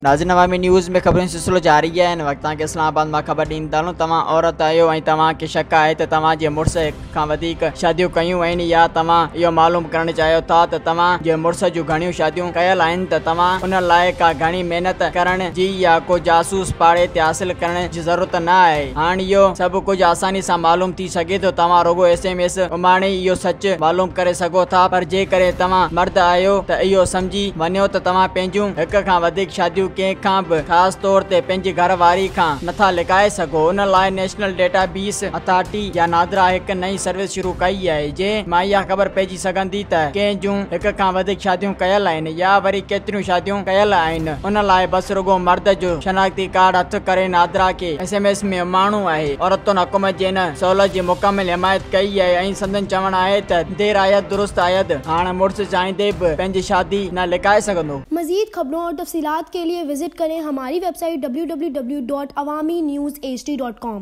ناظرين عوامي نيوز ۾ خبرن جو سلسلو جاري آهي. هن وقت توهان کي اسلام آباد مان خبر ڏيندا هلون توهان عورت آهيو ۽ توهان کي شڪ آهي ته توهان جي مڙس هڪ کان وڌيڪ شاديون ڪيون آهن يا توهان اهو معلوم ڪرڻ چاهيو ٿا ته توهان جي مڙس جون گهڻيون شاديون ڪيل آهن ته توهان ان لاء ڪا گهڻي محنت ڪرڻ جي يا ڪو جاسوس پاڙي تي حاصل ڪرڻ جي ضرورت نه آهي. هاڻ اهو سڀ ڪجهه آساني سان معلوم ٿي سگهي ٿو. توهان رڳو ايس ايم ايس اماڻي اهو سچ معلوم ڪري سگهو ٿا پر جيڪڏهن توهان مرد آهيو ته اهو سمجهي وڃو ته توهان پنهنجون هڪ کان وڌيڪ شاديون ڪنهن کان به خاص طور تي پنهنجي گهر واري کان نٿا لڪائي سگهو. ان لاء نيشنل ڊيٽا بيس اٿارٽي يا نادرا هڪ نئين سروس شروع ڪئي آهي جنهن مان اها خبر پئجي سگهندي ته ڪنهن جون هڪ کان وڌيڪ شاديون ڪيل آهن يا وري ڪيتريون شاديون ڪيل آهن. ان لاء بس رڳو مرد جو شناختي ڪارڊ هٿ ڪري نادرا کي ايس ايم ايس ۾ اماڻڻو آهي. عورتن حڪومت جي ان سهولت جي مڪمل حمايت ڪئي آهي ۽ سندن چوڻ آهي ته دير آيد درست آيد، هاڻ مڙس چاهيندي به پنهنجي شادي نه لڪائي سگهندو. مزيد خبرون اور تفصيلات کے لئے وزٽ ڪرين ھماري ويب سائيٽ www.awamiNewsHD.com.